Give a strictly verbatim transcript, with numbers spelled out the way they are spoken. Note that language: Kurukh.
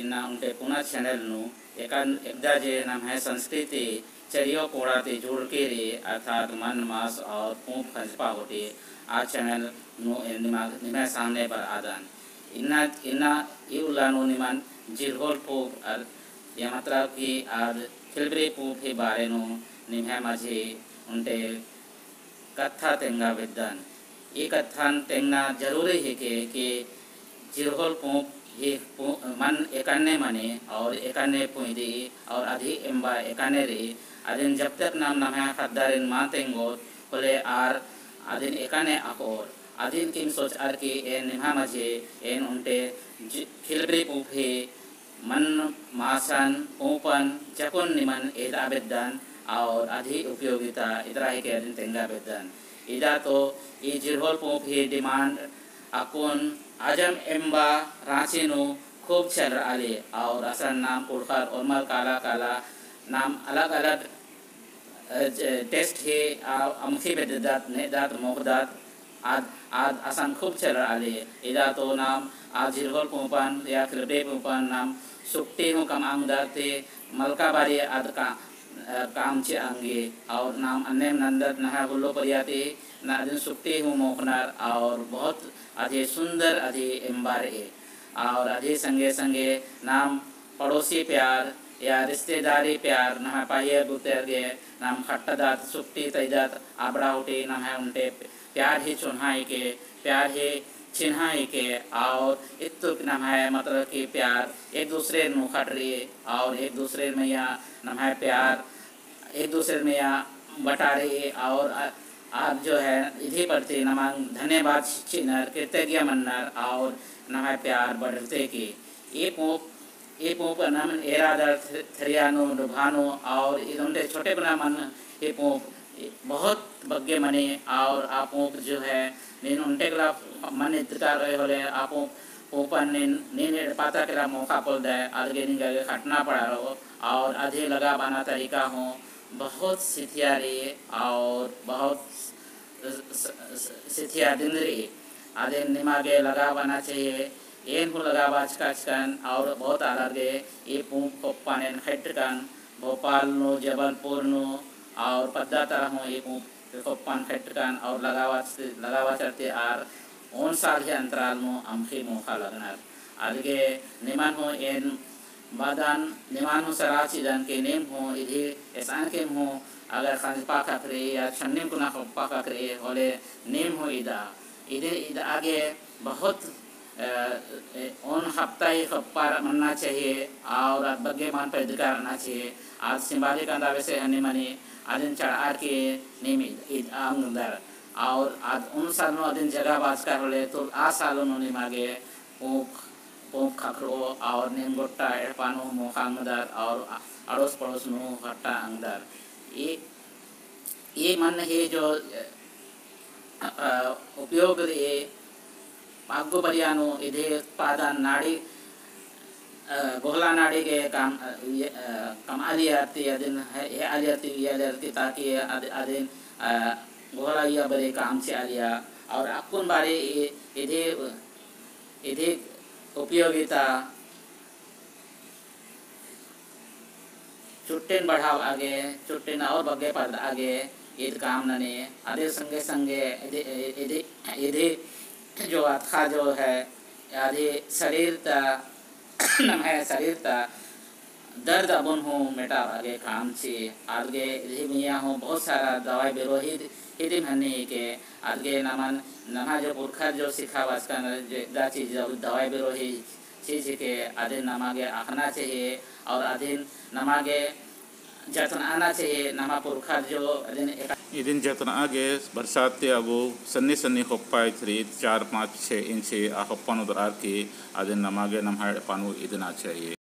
ना ओन्टे पुना channel नू एकदा जे नम्है संस्कृति चरियो कोड़ा ती जुड़की रई, अर्थात मन, मास और पूंप खंजपा होती, आ channel नू एन निमा, निम्है सामने बरआदन। इन्ना, इन्ना ई उल्ला नू निमन जिरहोल पूंप अर, या मतलब कि आद खिलबरी पूंप ही बारे नू निम्है मझी ओन्टे कत्था तेंगा बेद्दन। ई कत्थन तेंगना जरूरी हिके कि जिरहोल पूंप ही पू-, मन एकन्ने मनी और एकन्ने पुंइदी और अदी एम्बा एकन्ने रई। अदिन जब तक नाम नम्है ख़द्दारिन मा तेंगोत होले आर अदिन एकन्ने अख़ोर। अदिन किम सोचअर कि एन निम्है मझी एन ओन्टे जि-, खिलबरी पूंप ही मन, मासन, पूंपन जकुन निमन एदा बेद्दन और अदी उपयोगिता इतरा हिके अदिन तेंगा बेद्दन। इदा तो ई जिरहोल पूंप ही demand अक्कुन अजम एम्बा राँची नू खूब चलरआ ली और असन नाम कुँड़ुख़र ओर्मर काला काला नाम अलग-अलग अ, ज-, taste ही, आ, अमख़ी बेद्दत, नेदत, मोख़दत, आद, आद असन खूब चलरआ ली। इदा तो नाम आ जिरहोल पूंपन या खिलबरी पूंपन नाम सुकटी हूँ कमआ ओंगदर ती मलका बारी आद का, अ, काम चिआ ओंगी। और नाम अन्नेम नन्दत नम्है हुल्लो परिया ती ना अदिन सुकटी हूँ मोख़नर और बहुत अदी सुन्दर अदी एम्बा रई। और अदी संगे संगे नाम पड़ोसी प्यार या रिश्तेदारी प्यार नम्है पहियर गुतर गे नाम खट्टदत, सुकटी तइदत, अबड़ा हुटी नम्है ओन्टे प्यार ही चोन्हा हिके, प्यार ही चिन्हा हिके, और इत्तुक नम्है मतलब कि प्यार एक दूसरे नू खटरी और एक दूसरे मइय्याँ नम्है प्यार एक दूसरे मइय्याँ बटारी और आ-, आद जो है इदी प्रति नमन धन्यवाद चिअनर, कृतज्ञ मन्नर और नम्है प्यार बढ़ते की। ई पूंप, ई पूंप नमन एरादर थ-, थरिया नू, डुभा नू और इद ओन्टे छोटे बना मन ई पूंप बहुत बग्गे मनी और आ पूंप जो है नीन ओन्टे केला मन इदका रई होले आ पूंप, पूंपन नीन, नीन एड़पा ता केला मोख़ा पोल्लदय, अदगे निंगा गे खटना पड़ारो और अदी लगाबअना तरीका हूँ बहुत सिथिया रई और बहुत स-, स-, स-, सिथिया दिंद रई। अदिन निमा गे लगाबअना चाहिए, एन हूँ लगाबाचका चिकन और बहुत आलर गे ई पूंप खोप्पन एन खटकन, भोपाल नू, जबलपुर नू और पद्दा तरा हूँ ई पूंप खोप्पन खटकन और लगाबाच, लगाबाचर ती आर ओन साल ही अंतराल नू अमख़ी मोख़ा लगनर। अदगे निमन हूँ एन बअदन, निमन हूँ सलाह चिअदन कि नीम हूँ इदी एसआन किम हूँ अगर खंजपा ख़क्खरी या छन्निम कुना खोप्पा ख़क्खरी होले नीम हूँ इदा। इदी, इदा आगे बहुत, अ, ए, ओन हफ्ता ही खोप्पा मन्ना चाहिए और आद बग्गे मन पैदका रहना चाहिए। आद सिंबारी कांदा वैसे हनी मनी अदिन चढ़ार के नीम इद, इद आंगदर और आद ओन साल नू अदिन जगाबाचका होले तो आ साल नू निमा गे पूंप, पूंप ख़क्खरओ और नीम गोट्टा एड़पा नू मोख़ा ओंगदर और अड़ोस पड़ोस नू खट्टा ओंगदर। ई, ई मन ही जो, अ, उपयोग रई, पागो बरिया नू इदी उत्पादन नाड़ी, अ, गोहला नाड़ी गे काम, अ, ये, अ, कमआ लियर ती अदिन, हे, हेआ लियर ती, उइया लियर ती ताकि अद-, अदिन, अ, गोहला उइया बारी काम चिआ लिया और अक्कुन बारी इ-, इदी इदी उपयोगिता चुट्टिन बढ़ाबआ गे, चुट्टिन और बग्गे परदआ गे, इद काम ननी। अदिर संगे संगे इदी, इदी, इदी जो अतख़ा जो है, अदी शरीर ता, नम्है शरीर ता दर्द अबुन हूँ मेटाबआ गे काम चिई। अदगे इदी मइय्याँ हूँ बहुत सारा दवाई बिरो ही, ही दिम हन्नी हिके। अदगे नमन, नम्है जो पुरखर जो सिखाबाचकन, जो एकदा चीज दवाई बिरो ही चीज हिके, अदिन नमा गे अख़ना चाहिए और अदिन नमा गे जतनआना चाहिए। नमा पुरखर जो अदिन एका- इदिन जतनआ गे बरसात ती अगु सन्नी सन्नी खोप्पा इथरी चार पाँच छः इंच आ खोप्पन उदरअर की अदिन नमा गे नम्है एड़पा नू इदना चाहिए।